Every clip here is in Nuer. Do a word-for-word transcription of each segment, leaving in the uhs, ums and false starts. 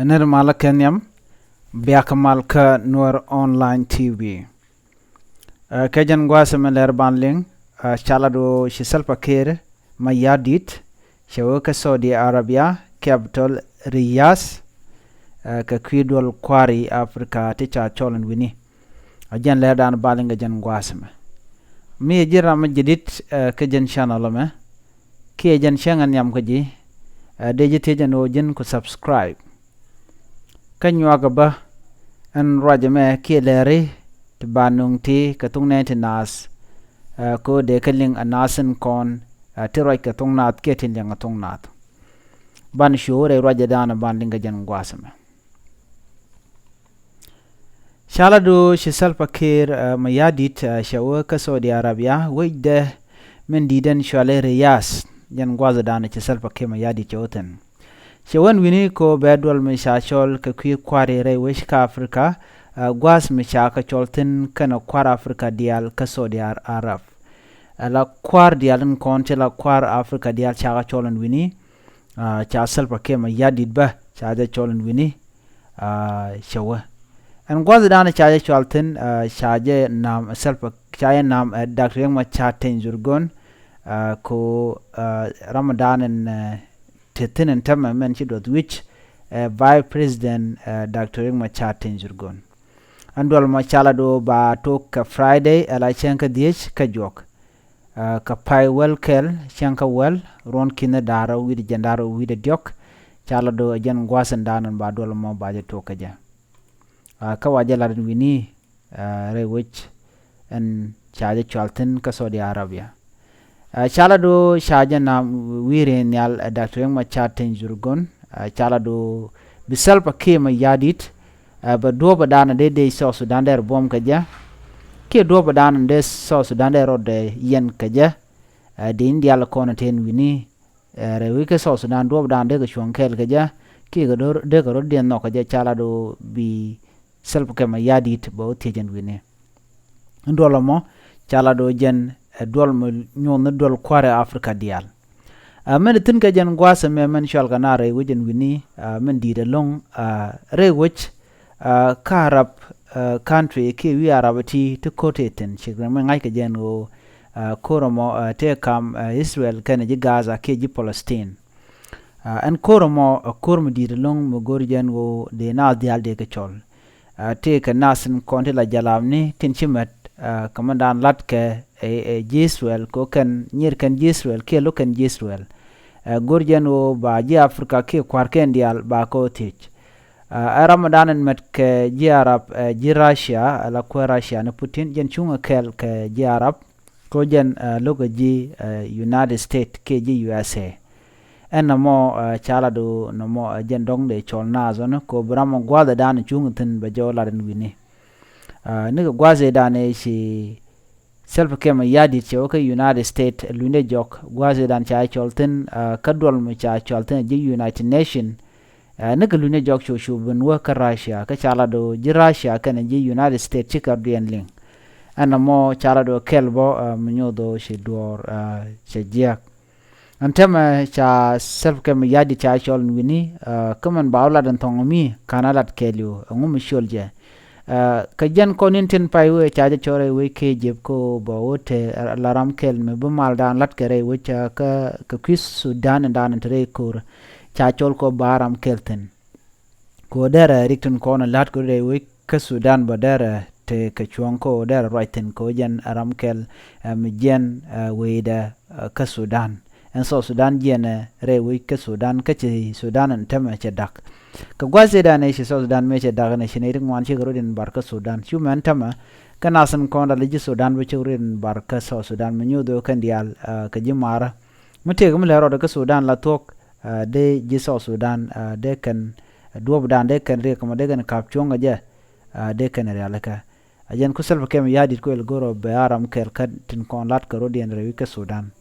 Nir malä kɛ nhiam, biakä mal kä Nuer Online T V. Ɛ, kɛ jɛn gua̱a̱th mɛ lɛr ban liŋ, ɛ, ca lat ɣöö ci Salva Kiir Mayardit cɛ wee kä Saudi Arabia, capital Riyadh, ɛ, kɛ kui̱ duɔl kua̱ri Africa ti ca cɔl in wi̱ni. A jɛn lɛr dan ba liŋ kɛ jɛn gua̱a̱th mɛ. Mi ɛ ji̱n ram mi jadid, ɛ, kɛ jɛn channel mɛ, kiɛ jɛn cäŋ ɛ nhiam kä ji̱, ɛ, dee ji̱ thiec ɛn ɣöö ji̱n ku subscribe. Kä nyuakä bä ɛn ruac ɛmɛ kiɛ lɛri ti ba nuŋ ti kɛ thuk nɛɛni ti naath, ɛ, kɛ ɣöö dee kɛ liŋ ɛ naath in kɔn, ɛ, ti ruac kɛ thuk naath kiɛ ti liŋ ɛ thuk naath. Ban cu rɛy ruac ɛ dan ban liŋ kɛ jɛn gua̱a̱th ɛmɛ. Ca lat ɣöö ci Salva Kiir, ɛ, Mayardit, ɛ, cɛ wee kä Saudi Arabia, wecdɛ min di̱i̱t ɛn cɔali Riyadh, jɛn gua̱a̱th ɛ dan ci Salva Kiir Mayardit cɛ wee thi̱n. Cɛ wee ɛn wi̱ni kɛ ɣöö bɛ duɔl mi ca cɔl kɛ kui̱ kua̱ri rɛy wec kä Africa, ɛ, gua̱a̱th mi ca kɛ cɔl thi̱n kɛnɛ kua̱r Africa diaal kä Saudi Ar-, Arab. Ɛ la kua̱r diaal in kɔn ti la kua̱r Africa diaal ca kɛ cɔl ɛn wi̱ni, ɛ, ca Salva Kiir Mayardit bä ca jɛ cɔl ɛn wi̱ni, ɛ, cɛ wee. Ɛn gua̱a̱th dan ca jɛ cɔal thi̱n, ɛ, ca jɛ nam Salva, ca jɛ nam, ɛ, Doctor Riek Machar Teny Dhurgon, ɛ, kɛ ɣöö, ɛ, ram dan in, ɛ, te thi̱n ɛn täämɛ mɛn ci duɔth wi̱c, ɛ, Vice President, ɛ, Doctor Riek Machar Teny Dhurgon. Ɛn duɔl mɔ ca lat ɣöö ba tok kɛ Friday, ɛ la cäŋ kä dhieec kä juɔk. Ɛ, kɛ pay wäl kɛl cäŋ kä wäl ruɔ̱n ki̱n da̱rä wi̱cdɛ jiɛn da̱rä wi̱cdɛ diɔ̱k, ca lat ɣöö ɛ jɛn gua̱a̱th in dan in ba duɔl mɔ ba jɛ tok kä jɛ. Ɛ, kä wa jɛ lat in wi̱ni, ɛ, rɛy wec ɛn ca jɛ cɔal thi̱n kä Saudi Arabia. Ɛ, ca lat ɣöö ca jɛ nam wi̱i̱ ri̱n nhial, ɛ, Doctor Riek Machar Teny Dhurgon, ɛ, ca lat ɣöö bi Salva Kiir Mayardit, ɛ, bɛ duɔ̱ɔ̱p ɛ dan dee dee South Sudan dee rɔ buɔ̱m kɛ jɛ, kiɛ duɔ̱ɔ̱p ɛ dan dee South Sudan dee rɔ dee yɛn kɛ jɛ, ɛ, dee in diaal kɔn ɛ te ɛn wi̱ni, ɛ, rɛy wec kä South Sudan duɔ̱ɔ̱p ɛ dan dee kɛ cuɔ̱ŋ kɛɛl kɛ jɛ, kiɛ kɛ dee kɛ rɔ̱diɛn nhɔk kɛ jɛ, ca lat ɣöö bi Salva Kiir Mayardit bɛ wä thiec ɛn wi̱ni. Ɛn duɔl ɛmɔ ca lat ɣöö jɛn ɛ duɔl mi nyuɔ̱th ni duɔl kua̱ri Africa diaal. Ɛ, min thi̱n kɛ jɛn gua̱a̱th ɛmɛ min cɔal kɛ na rɛy wec ɛn wi̱ni, ɛ, min di̱i̱t ɛlɔ̱ŋ, ɛ, rɛy wec, ɛ, kä Arab, ɛ, country kiɛ wi̱i̱ Arab ti ti ko̱r tëë thi̱n, cikɛ mi ŋa̱c kɛ jɛ ɛn ɣöö, ɛ, ko̱r ɛmɔ, ɛ, tëë kam, ɛ, Israel kɛnɛ ji̱ Gaza kiɛ ji̱ Palestine. Ɛ, ɛn ko̱r ɛmɔ ɛ ko̱r mi di̱i̱t ɛlɔ̱ŋ mi go̱r jɛ ɛn ɣöö dee naath diaal dee kɛ cɔl. Ɛ, tëëkɛ naath tin kɔn ti la jalabni tin ci mät, ɛ, kɛ mɛn dan latkɛ ɛ, ɛ, ji̱ Israel kɛ ɣöö kɛn nyier kɛn ji̱ Israel kiɛ lo̱k kɛn ji̱ Israel. Ɛ, go̱r jɛ ɛn ɣöö ba ji̱ Africa kiɛ kua̱rkɛn diaal ba kɛ ɣöö thiec. Ɛ, ɛ ram mi dan in mät kɛ ji̱ Arab, ɛ, ji̱ Russia, ɛ la kuäär Russia ni Putin, jɛn cuŋ ɛ kɛɛl kɛ ji̱ Arab. Kɛ ɣöö jɛn, ɛ, lo̱kɛ ji̱, ɛ, United States kiɛ ji̱ U S A. Ɛn nɔmɔ, ɛ, ca lat ɣöö nɔmɔ, ɛ, jɛn dɔ̱ŋ dee cɔl naath ɣän kɛ ɣöö bi ram ɔ gua̱a̱th ɛ dan cuŋ thi̱n bɛ jɔw lat ɛn wi̱ni. Ɛ, nikɛ gua̱a̱th ɛ dan ɛ ci Salva Kiir Mayardit cɛ wä kä United States, ɛ, luny dee jɔk gua̱a̱th ɛ dan ca cɔl thi̱n, ɛ, kä duɔl mi ca cɔl thi̱n ji̱ United Nation. Ɛ, nikɛ luny ni jɔk cu cu ben wä kä Russia, kä ca lat ɣöö ji̱ Russia kɛnɛ ji̱ United States cikɛ rɔ̱diɛn liŋ. Ɛn nɔmɔ ca lat ɣöö kɛl bä, ɛ, mi nyoth ɣöö ci duɔ̱ɔ̱r, ɛ, cɛ jiääk. Ɛn täämɛ ca Salva Kiir Mayardit ca cɔl ɛn wi̱ni, ɛ, kä mɛn ba wä lat ɛn thɔŋ mi ka̱n a lat kɛɛliw, ɛŋu mi ciöl jɛ. Ɛ, kɛ jɛn kɔn in tin pay wee ca jɛ cɔl rɛy wec kɛ jep kä bä wä te la ram kɛl mi bi mal dan lat kɛ rɛy wec, ɛ, kä kɛ kui̱ Sudan in dan in te rɛy ko̱r ca cɔl kɔ ba ram kɛl thi̱n. Kɛ ɣöö derɛ rik tin kɔn in la̱t kɛ rɛy wec kä Sudan bä derɛ te kɛ cuɔ̱ŋ kɛ ɣöö derɛ ruac thi̱n kɛ ɣöö jɛn ɛ ram kɛl, ɛ, mi jiɛn, ɛ, wecdɛ, ɛ, kä Sudan. Ɛn South Sudan jiɛnɛ rɛy wec kä Sudan, kä ci Sudan ɛn täämɛ cɛ da̱k. Kɛ gua̱th ëëdan ëë ci South Sudan mëë cɛ da̱k ɛn ci nɛy ti ŋuan cikɛ rɔ̱diɛn bar kä Sudan. Cu mɛn täämɛ kä nath in kɔn dal ji̱ Sudan bä cikɛ rɔ̱diɛn bar kä South Sudan mi nyoth ɣöö kɛn diaal, ɛ, kɛ ji̱ marä. Mi tëëkɛ mi lɛ rɔɔdɛ kä Sudan la thuɔ̱k, ɛ, dee ji̱ South Sudan, ɛ, dee kɛn, ɛ, duɔ̱ɔ̱pdan dee kɛn riɛk kɛ mɔ dee kɛn ka̱p cuɔ̱ŋ kɛ jɛ, ɛ, dee kɛn rialikä. Ɛ jɛn ku Salva Kiir Mayardit ku el go̱r ɔ bɛ a ram kɛl kä tin kɔn la̱t kɛ rɔ̱diɛn rɛy wec kä Sudan.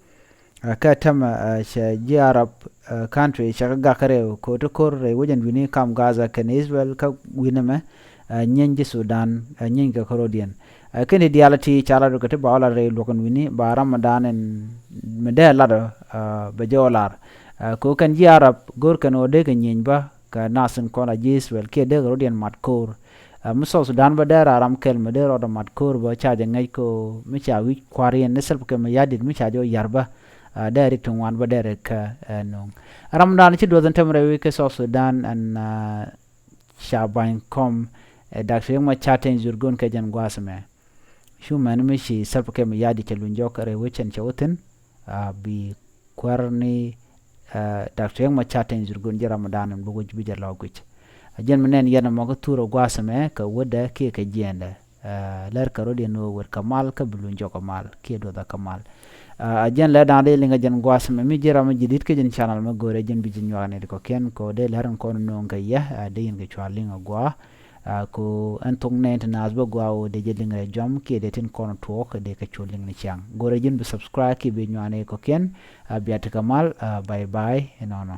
Ɛ, kä täämɛ, ɛ, cɛ ji̱ Arab, ɛ, country cɛ kɛ gak kä rɛw kɛ ɣöö ti ko̱r rɛy wec ɛn wi̱ni kam Gaza kɛnɛ Israel kä wi̱n ɛmɛ, ɛ, nyieeny ji̱ Sudan, ɛ, nyieeny kɛ kä rɔ̱diɛn. Ɛ, kɛn i̱ diaal ti ca lat ɣöö kɛ ti ba wä lat rɛy luɔ̱k ɛn wi̱ni ba ram mi dan ɛn mi dee lat ɔ, ɛ, bɛ jɛ wä lar. Ɛ, kɛ ɣöö kɛn ji̱ Arab go̱r kɛn ɣöö dee kɛ nyieeny bä Ɛ, nath in kɔn la ji̱ Israel kiɛ dee kɛ rɔ̱diɛn mat ko̱o̱r. Ɛ, mi South Sudan bä dee ram kɛl mi dee rɔɔdɛ mat ko̱o̱r bä ca jɛ ŋäc kɛ ɣöö mi ca wi̱c kua̱r yɛn ni Salva Kiir Mayardit mi ca jɛ wä ya̱r bä. Ɛ, dee ri ti ŋuan bä dee ri kä, ɛ, nuŋ. Ɛ, ramdan ci duɔth in tɛm rɛy wi̱c kä South Sudan ɛn, ɛ, ca ba̱ny kɔm, ɛ, Doctor Riek Machar Teny Dhurgon kɛ jɛn gua̱a̱th ɛmɛ. Cu mɛn mi ci Salva Kiir Mayardit cɛ luny jɔk rɛy wecɛn cɛ wä thi̱n, a, bi kuäär ni, a, Doctor Riek Machar Teny Dhurgon ji̱ ramdan in bi wec bi jɛ lɔk guic. A jɛn mi nɛn yɛn ɛmɔ kä thurɛ gua̱a̱th ɛmɛ kɛ wädɛ kiɛ kɛ jiɛɛndɛ. A, lɛr kɛ rɔ̱diɛn ɣöö wet kɛ mal kä bi luny jɔk kɛ mal kiɛ duɔth ɛ kɛ mal. A, a jɛn lɛr da̱a̱n dee liŋ ɛ jɛn gua̱a̱th ɛmɛ mi ji̱ ram mi ji̱ di̱t kä jɛn channel mɛ go̱o̱rɛ jɛn bi ji̱ nyuak ni di kɔ̱kiɛn kɛ ɣöö dee lɛr in kɔn no̱o̱ŋ kɛ yɛ, a, dee yɛn kɛ cua liŋ ɛ gua̱a̱. A, ko ɛn thok nɛn ti naath bä gɔaa ɣöö dee jɛ liŋ rɛy jɔam kiɛ dee tin kɔn tuɔɔk dee kɛ cu liŋ ni ciaŋ. Go̱rɛ ji̱n bi subscribe kiɛ bi nyuani kɔ̱kiɛn. A, bia ti kɛ mal, a, bye bye inɔnɔ.